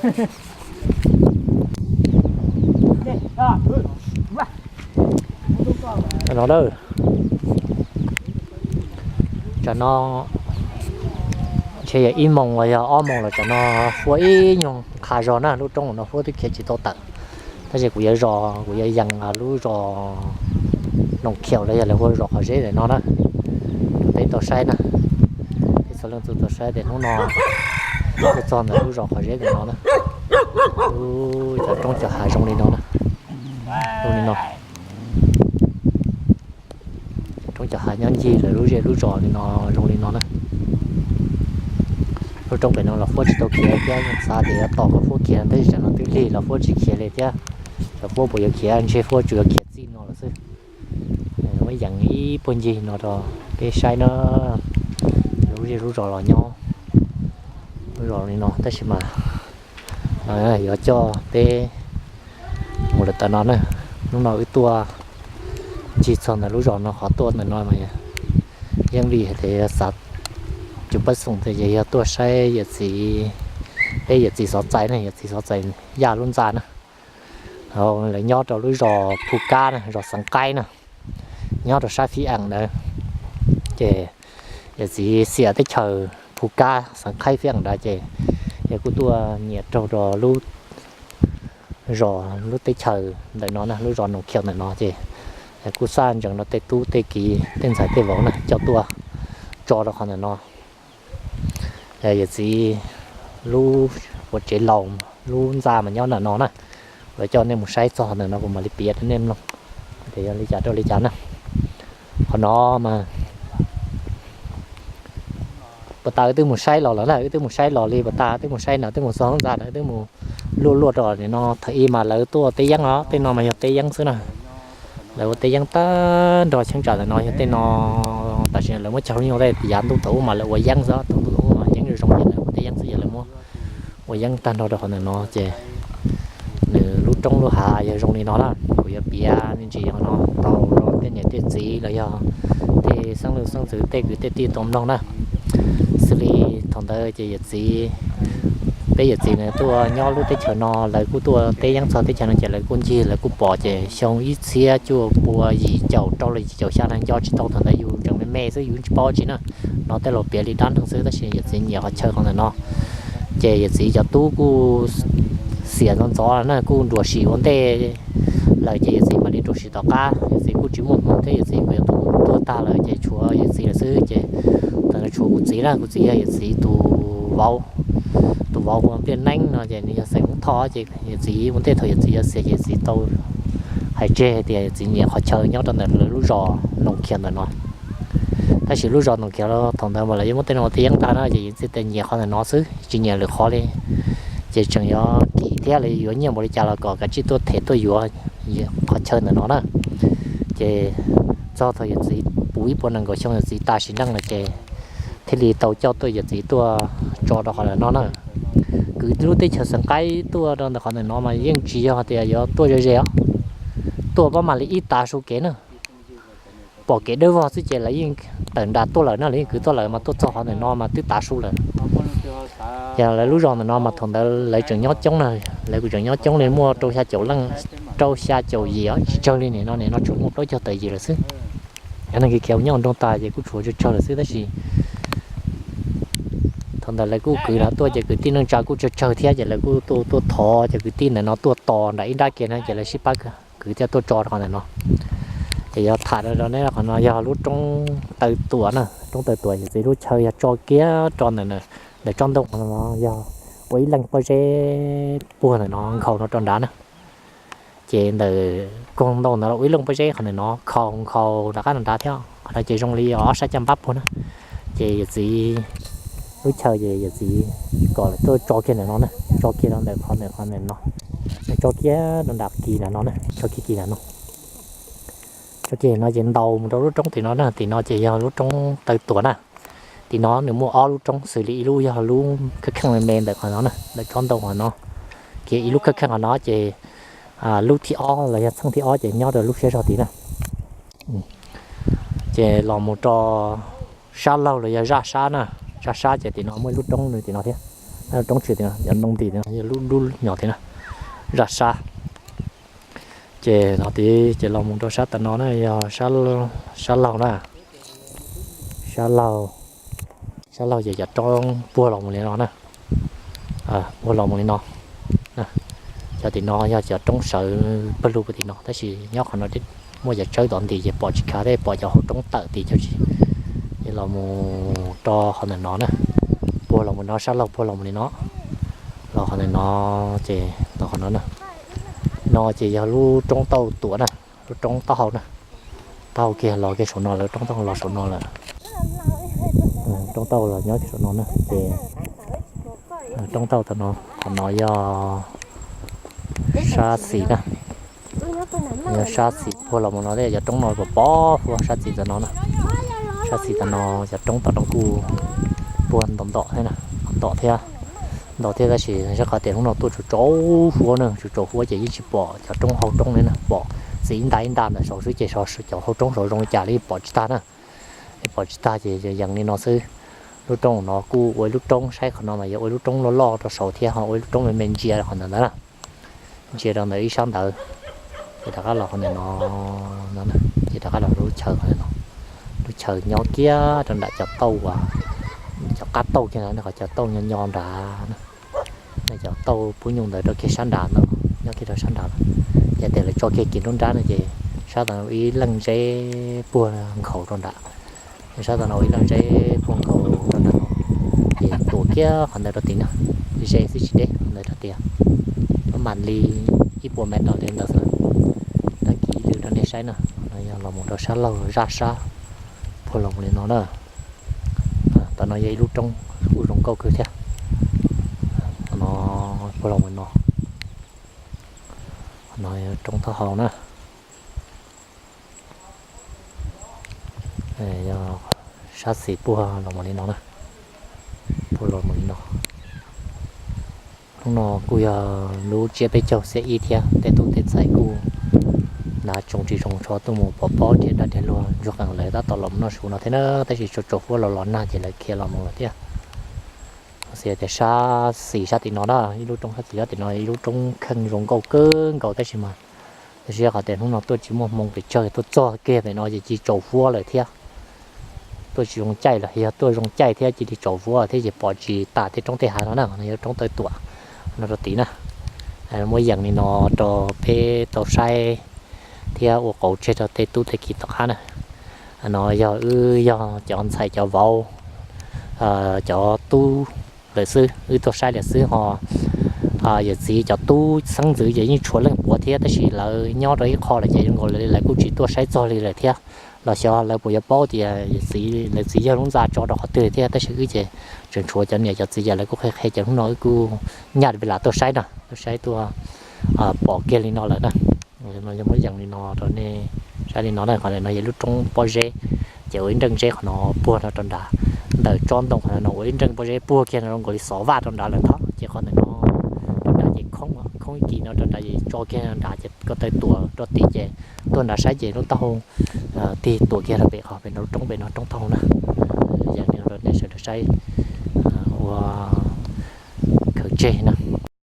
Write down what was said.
No na, tsam no ntshe yog ib moos los yog ob moos los tsam no huab ib nyuag qha zog na, lub roob no huab twb khiav tsis tau tawm. Tab sis kuv yuav zos, kuv yuav yees lub zos Noom Khiaus los yog lawv hu zos Qhov Zeb ntawm no na, rau peb tau saib na. Peb txhua leej txhua tus tau saib tias hnub no kuj txog ntawm lub zos Qhov Zeb ntawm no na. Lub cov roob cov hav zoo li no na, zoo li no. Cov roob cov hav nyob ncig lawv lub zej lub zos li no, zoo li no na. Lub roob pem no los huab tsis tau khiav thiab, xav tias yuav tos kom huab khiav tab sis tsam no twb lig los huab tsis khiav li thiab. Cov huab puas yuav khiav? Ntshe huab tsuas yuav khiav txij no lawm xwb. Muab yees ib puag ncig no rau peb saib na. Lub zej lub zos los nyob lub zos li no tab sis mas yuav coj peb mus lawm tam no na. Hnub no wb tuaj ncig txog ntawm lub zos no, qhov tuaj ntawm no mas yeej li hais tias xav cus pab xoom tias yog tuaj saib yawm txiv, peb yawm txiv xov txais na, yawm txiv xov txais Yaj lub ntxa na. Lawv nyob rau lub zos Phu Kab na, zos Xeev Qaib na, nyob rau sab Fib Eem ntawd. Ces yawm txiv xiam teb chaws Phu Kab Xeev Qaib Fib Eem ntawd ces yawg kuj tuaj nyiam raug rau lub zos, lub teb chaws ntawm no na, lub zos Noom Khiaus ntawm no ces yawg kuj xaj ntsees rau tej tub tej kiv tej ntxhais tej vauv na coj tuaj tso rau qhov ntawm no. Yawm txiv lub quav tsev laus lub ntxa mas nyob ntawm no na. Kuv coj nej mus saib txog ntawm no kuv mam li piav rau nej mloog tias yog li cas rau li cas na. Qhov no mas puas tas wb twb mus saib los lawm na, wb twb mus saib los li puas tas, twb mus saib no, twb mus txog lub ntxa no, twb mus luaj luaj rau no. Thaum ub mas lawv tuaj teb yeeb os, tej no mas yog teb yeeb xwb na. Lawv ua teb yeeb tag nrho cheeb tsam ntawm no yog tej no. Tam sim no lawv muab cog lub nyuag tej yav ntuj thaum ub mas lawv ua yeeb xwb, thaum ntuj thaum ub mas yeeb zoo zoo ces lawv ua teb yeeb xwb ces lawv muab ua yeeb tag nrho rau qhov ntawm no ces nws lub roob lub hav yog zoo li no na. Kuv yuav piav me ntsis qhov no tau rau tej niam tej txiv los yog tej xeeb leej xeeb ntxwv tej kwv tej tij tau mloog na. Xws li thaum ntawd ces yawm txiv, peb yawm txiv nws tuaj nyob lub teb chaws no, lawv kuj tuaj teb yeeb txog teb chaws no ces lawv kuj ncig lawv kuj pom ces xyoo ib txhiab cuaj pua yim caum rau los yim caum xya na, nco tsis tau, thaum ntawd yus tseem me me xwb yus tsis paub tsi na. No tej laus piav li dab neeg xwb tab sis yawm txiv nyiam qhov chaw qhov ntawm no. Ces yawm txiv cov tub kuj xiam ntxov ntxov na, kuj nruam sim ua ntej lawm ces yawm txiv mam li nruam sim tom qab. Yawm txiv kuj tsis muaj hmoo thiab, yawm txiv kuj yog tus tuag tag lawm ces tshuav yawm txiv lawm xwb ces thaum ntawd tshuav kuv txiv na, kuv txiv yog yawm txiv tus vauv, tus vauv hu ua Npliaj Neeb no ces nws yog xeem Hmoob Thoj ces yawm txiv ua ntej thaum yawm txiv yuav xiam ces yawm txiv tau hais tseg hais tias yawm txiv nyiam qhov chaw nyob rau ntawm lawv lub zos Noom Khiaus ntawm no. Tab sis lub zos Noom Khiaus thaum ntawd mas lawv yuav muab tej no ua teb yeeb tag na ces yawm txiv tias nyiam qhov ntawm no xwb tsis nyiam lwm qhov li. Ces tseem yuav kim thiab los yuav nyiaj npaum li cas los kom kav tsij tuaj them tuaj yuav qhov chaw ntawm no na. Ces txog thaum yawm txiv puv ib puas nees nkaum xyoo yawm txiv tas sim neej lawm ces thiaj li tau coj tuaj yawm txiv tuaj tso rau qhov ntawm no na. Kwv lub teb chaws Xeev Qaib tuaj rau ntawm qhov ntawm no mas yeej tsis yog tias yuav tuaj ze ze os, tuaj pab mam li ib tav su kev na. Pom kev dawb vog xwb ces lawv yeej tawm nram tuaj lawm na, lawv yeej kwv tuaj lawm mas tuaj txog qhov ntawm no mas twb tav su lawm. Yog lawv lub zos ntawm no mas thaum ntawd lawv tseem nyob coob na, lawv kuj tseem nyob coob li muaj rau xya caum leej, rau xya caum yim os, tsis tsawg li nim no, nim no tshuav muaj plaub caug tawm yim lawm xwb. Cov neeg khiav khiav nyob nroog tas ces kuj tshuav tsawg tsawg lawm xwb tab sis thaum ntawd lawv kuj kwv no tuaj ces kwv tij neej tsa kuj tsawg tsawg thiab ces lawv kuj tuaj tuaj thov cov kwv tij ntawm no tuaj tos nram ib nrab kiag no ces lawv sib pab kwv thiaj tuaj tso rau qhov ntawm no. Ces yog tham rau neb qhov no yog lub roob Taw Tuam na, roob Taw Tuam yawm txiv lub chaw yog tso kiag rau ntawm, ntawm tsob ntoo no yog ua ib leej pob zeb puag ntawm no nkhaus no rau nrad na. Ces ntawm koog ntoo ntawd los ua ib leej pob zeb qhov ntawm no nkhaus nkhaus rov qab rau nrad thiab. Qhov no ces zoo li ob sab caj npab puag na. Ces yawm txiv lub chaw ces yawm txiv kom lawv tuaj tso kiag ntawm no na, tso kiag rau ntawm qhov ntawm qhov ntawm no, tso kiag rau nram kis ntawm no na, tso kiag kis ntawm no. Tso kiag no ces ntaus mus rau lub roob tim no na, tim no ces yog lub roob Taw Tuam na. Tim no nws muaj ob lub roob xws li ib lub yog lub kheej kheej me me ntawm qhov no na, ntawm tsob ntoo qhov no, kiag ib lub kheej kheej qhov no ces lub thib ob los yog txheej thib ob ces nyob rau lub siab zog tid na. Ces los mus rau sab laug los yog zaj sab na, zaj sab ces tim no muaj ib lub roob nws tim no thiab. Roob tsis, cov ntoo ntim no yog lub dub nyos thiab na, zaj sab. Ces no tid ces los mus rau sab tas no na, yog sab laug na, sab laug, sab laug ces cov roob puag los mus li no na, puag los mus li no. Cov tim no yog cov roob sawv pawg lug puag tim no, tab sis nyob qhov no muaj cov tsawb tom ntim ces pom tsis khav thiab, pom cov hauv roob tawm tim cov tsis. Ces los mus rau qhov ntawm no na, puag los mus no, sab laug puag los mus li no, los qhov ntawm no, ces los qhov no na. No ces yog lub roob tauj tuam na, lub roob taub hau na, taub hau kiag los kiag saum no lawm, roob taub hau los saum no lawm. Roob tauj los nyob kiag saum no na, ces roob tauj tas no, qhov no yog sab xis na, yog sab xis puag los mus no thiab, cov roob no pom pom huab sab xis tas no na. Sab xis tas no cov roob tom no kuj puag ntom ntom thiab na, ntom thiab, ntom thiab, tab sis sab qhov tias hnub no tuaj tsaus tsaus huab na, tsaus tsaus huab ces yeej tsis pom cov roob hauv roob li na, pom txiv ib nta ib nta ntawm saud xwb ces cov hauv roob saud zoo li cas li pom tsis tag na, pom tsis tag ces yees li no xwb. Lub roob no kuj ua ib lub roob, saib qhov no mas yog ua ib lub roob loj loj rau saud thiab ho ua ib lub roob me me ntsia qhov ntawd ntawd na, ntsia rau ntawm ib sab ntawd. Ces rov qab los qhov ntawm no, ces rov qab los lub chaw qhov ntawm no, lub chaw nyob kiag rau nram cov tauj uas, cov qab tauj kiag ntawd, qhov cov tauj nyob nyob nrad na, cov tauj pub nyuj ntawd rau kiag sab nrad no, nyob kiag rau sab nrad no. Yog tias lawv tso kiag kiag nruab nrab no ces sab tas no ib leej zeb puag nkhaus rau nram, sab tas no ib leej zeb puag nkhaus rau nram, ces tuam kiag qhov ntawd rau tim no, ze xwb tsis deb qhov ntawd rau tias, mam li ib puas mev tom li ntawd xwb. Tag kis lwm rau nej saib na, no yog los mus rau sab laug zaj sab, puag los mus li no na. Tom no yog ib lub roob kuj zoo nkauj kawg thiab. Tom no puag los mus no, no roob taub hau na. Yog sab xis puag los mus li no na, puag los mus li no. Hnub no kuj yog lub tsiab peb caug xiab ib thiab, tej tub tej ntxhais kuj hnav tsoos tsis zoo tsho tuaj mus pov pob nrhiav dag nrhiav luag ntsuag qees lawv tab tom los mus noj su no thiab na, tab sis tsaus tsaus huab los los nag ces lawv khiav los mus lawm thiab. Xav tias sab xis sab tim no na, ib lub roob sab xis sab tim no ib lub roob kheej zoo nkauj kawg nkaus tab sis mas, tab sis qhov tias hnub no tuaj tsis muaj hmoo pes tsawg, tuaj txog kiag pem no ces tsis tsaus huab lawm thiab. Tuaj tsis zoo caij los yog tuaj zoo caij thiab cia li tsaus huab thiab ces pom tsis tas tej roob tej hav no na, no yog roob tawv tuam no rau tid na. Muab yees li no rau peb tau saib thiab ua qauv tseg rau tej tub tej ki tom qab na. No yog wb yog cov ntxhais cov vauv, cov tub lawm xwb, wb tuaj saib lawm xwb ho. Yawm txiv cov tub xeeb ntxwv ces yeej tshuav leej puav thiab tab sis lawv nyob rau ib qho lawm ces zoo nkaus li lawv kuj tsis tuaj saib txog li lawm thiab. Los xyov lawv puas yuav paub tias lawv txiv yawg lub ntxa tso rau qhov twg thiab tab sis wb ces tseem tshuav cov niam cov txiv ces lawv kuj qhia qhia ces hnub no wb kuj nyaj li lam tuaj saib no, tuaj saib tuaj pom kiag li no lawm na. No yog muab yees li no rau nej saib li no na, qhov no yog lub roob pob zeb, ces ua ib nreej zeb qhov no puag no rau nrad, ntawm tsob ntoo qhov no ua ib nreej pob zeb puag kiag no zoo nkaus li xov vaj rau nrad lawm ntag. Ces qhov ntawm no rau nrad ces khoob, khoob ib kis no rau nrad ces tso kiag nrad ces ko taw tuam rau tim ces tuaj nrad saib ces lub taub hau tig tuam kiag rau pem qhov pem no lub roob pem no roob taub hau na. Yog li no rau nej sawv daws saib ua khaws tseg na.